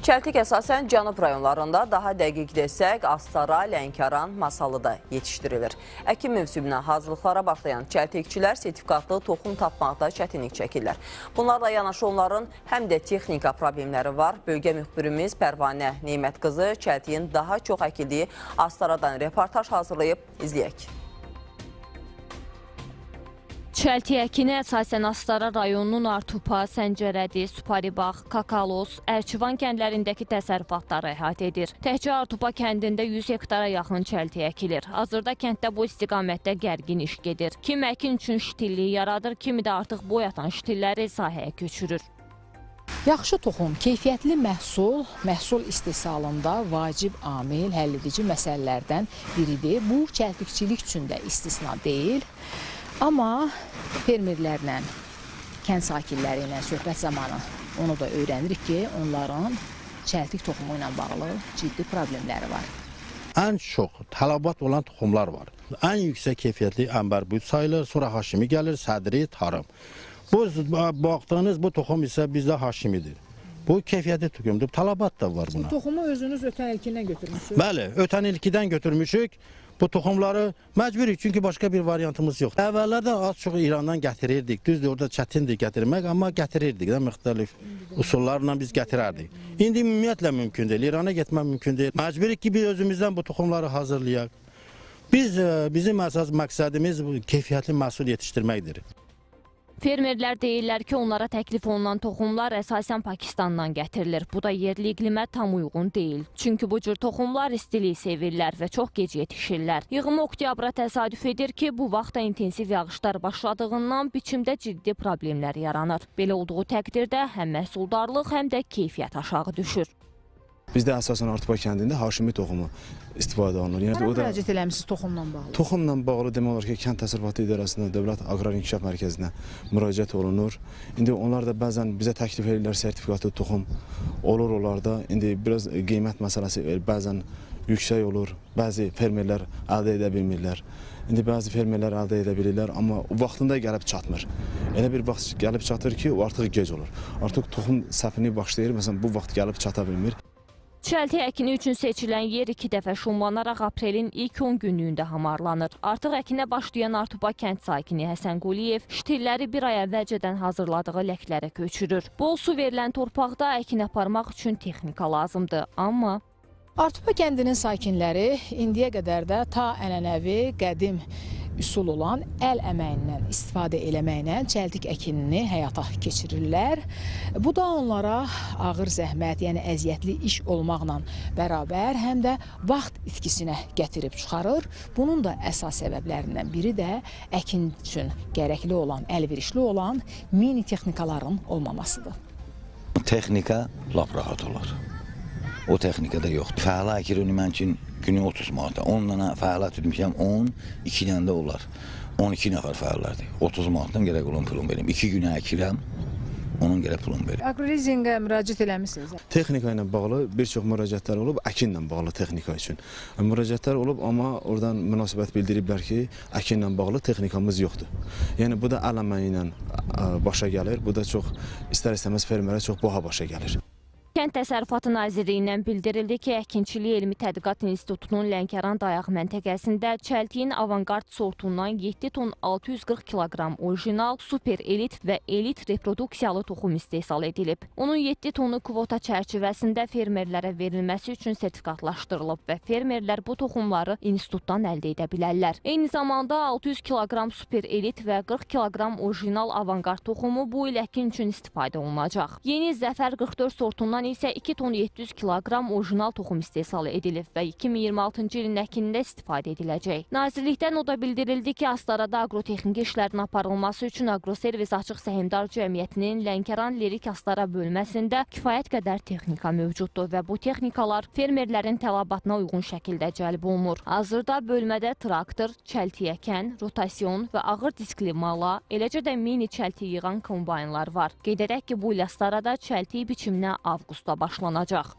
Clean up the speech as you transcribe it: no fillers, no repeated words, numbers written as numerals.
Çəltik əsasən cənub rayonlarında, daha dəqiq desək, Astara, Lənkəran, Masallıda yetişdirilir. Əkin mövsümünə hazırlıqlara başlayan çəltikçilər sertifikatlı toxum tapmaqda çətinlik çəkirlər. Bunlarla yanaşı onların həm də texnika problemləri var. Bölgə müxbirimiz Pərvanə Neymət qızı çəltiyin daha çox əkildiyi Astaradan reportaj hazırlayıb, izləyək. Çəltik əkini əsasən Astara rayonunun Artupa, Səncərədi, Suparibağ, Kakalos, Ərçivan kəndlərindəki təsərrüfatları əhatə edir. Təkcə Artupa kəndində 100 hektara yaxın çəltik əkilir. Hazırda kənddə bu istiqamətdə gərgin iş gedir. Kim əkin üçün şitilliyi yaradır, kimi də artıq boy atan şitilləri sahəyə köçürür. Yaxşı toxum, keyfiyyətli məhsul, məhsul istehsalında vacib amil, həlledici məsələlərdən biridir. Bu, çəltikçilik üçün də istisna deyil. Amma fermerlərlə, kənd sakinləri ilə söhbət zamanı onu da öyrənirik ki, onların çəltik toxumu ilə bağlı ciddi problemləri var. Ən çox tələbat olan toxumlar var. Ən yüksək keyfiyyətli Ənbər sayılır, sonra Haşimi gəlir, Sədri, Tarım. Bu baxdığınız bu toxum isə bizdə Haşimidir. Bu keyfiyyətli toxumdur, tələbat da var buna. Bu toxumu özünüz ötən ilkindən götürmüşsünüz? Bəli, ötən ilkidən götürmüşük. Bu toxumları məcburuq, çünki başqa bir variantımız yoxdur. Əvvəllərdə az çox İrandan gətirirdik. Düzdür, orada çətindir gətirmək, amma gətirirdik də, müxtəlif usullarla biz gətirərdik. İndi ümumiyyətlə mümkün deyil, İrana getmək mümkün deyil. Məcburuq ki, biz özümüzdən bu toxumları hazırlayaq. Bizim əsas məqsədimiz keyfiyyətli məhsul yetişdirməkdir. Fermerlər deyirlər ki, onlara təklif olunan toxumlar əsasən Pakistandan gətirilir. Bu da yerli iqlimə tam uyğun deyil. Çünki bu cür toxumlar istilik sevirlər və çox gec yetişirlər. Yığımı oktyabra təsadüf edir ki, bu vaxtda intensiv yağışlar başladığından biçimdə ciddi problemlər yaranır. Belə olduğu təqdirdə həm məhsuldarlıq, həm də keyfiyyət aşağı düşür. Bizdə əsasən Artupa kəndində Haşimi toxumu istifadə olunur. Yəni, o da müraciət eləmisiniz toxumla bağlı? Toxumla bağlı demək olar ki, Kənd Təsərrüfatı İdarəsinə, Dövlət Aqrar İnkişaf Mərkəzinə müraciət olunur. İndi onlar da bəzən bizə təklif edirlər sertifikatlı toxum olur onlarda. İndi biraz qiymət məsələsi bəzən yüksək olur. Bəzi fermerlər əldə edə bilmirlər. İndi bəzi fermerlər əldə edə bilirlər, amma vaxtında gəlib çatmır. Elə bir vaxt gəlib çatır ki, o artıq gec olur. Artıq toxum səpini başlayır, məsələn, bu vaxt gəlib çata bilmir. Çəltik əkini üçün seçilən yer 2 dəfə şumlanaraq aprelin ilk 10 günlüyündə hamarlanır. Artıq əkinə başlayan Artupa kənd sakini Həsən Quliyev şitilləri bir ay əvvəlcədən hazırladığı ləklərə köçürür. Bol su verilən torpaqda əkin aparmaq üçün texnika lazımdır, amma... Artupa kəndinin sakinləri indiyə qədər də ta ənənəvi, qədim üsul olan əl əməyindən istifadə eləməklə çəltik əkinini həyata keçirirlər. Bu da onlara ağır zəhmət, yəni əziyyətli iş olmaqla bərabər həm də vaxt itkisinə gətirib çıxarır. Bunun da əsas səbəblərindən biri də əkin üçün gərəkli olan, əlverişli olan mini texnikaların olmamasıdır. Texnika lap rahat olar. O texnikada yoxdur. Fəhlə əkir onu mən üçün günü 30 manata. 10 dənə fəhlə tutmuşam, 10, 2 dənə də olar. 12 nəfər fəhlələrdir. 30 manatdan gərək onun pulunu verim. 2 günə əkirəm, onun gərək pulunu verim. Aqrolizinqə müraciət eləmisiniz? Texnika ilə bağlı bir çox müraciətlər olub, əkinlə bağlı texnika üçün. Müraciətlər olub, amma oradan münasibət bildiriblər ki, əkinlə bağlı texnikamız yoxdur. Yəni bu da əl əməyi ilə başa gəlir, bu da çox istər-istəməz fermerə çox baha başa gəlir. Kənd Təsərrüfatı Nazirliyindən bildirildi ki, Əkinçilik Elmi Tədqiqat İnstitutunun Lənkəran dayaq məntəqəsində çəltiyin avangard sortundan 7 ton 640 kiloqram orijinal, super elit və elit reproduksiyalı toxum istehsal edilib. Onun 7 tonu kvota çərçivəsində fermerlərə verilməsi üçün sertifikatlaşdırılıb və fermerlər bu toxumları institutdan əldə edə bilərlər. Eyni zamanda 600 kiloqram super elit və 40 kiloqram orijinal avangard toxumu bu il əkin üçün istifadə olunacaq. Yeni Zəfər 44 sortundan isə 2 ton 700 kiloqram orijinal toxum istehsal edilib və 2026-cı ilin əkinində istifadə ediləcək. Nazirlikdən o da bildirildi ki, Astarada aqrotexniki işlərin aparılması üçün Aqroservis Açıq Səhmdar Cəmiyyətinin Lənkəran Lerik Astara bölməsində kifayət qədər texnika mövcuddur və bu texnikalar fermerlərin tələbatına uyğun şəkildə cəlb olunur. Hazırda bölmədə traktor, çəltik əkən, rotasyon və ağır diskli mala, eləcə də mini çəltik yığan kombaynlar var. Qeyd edək ki, bu il Astarada çəltik biçiminə avqustda başlanacaq.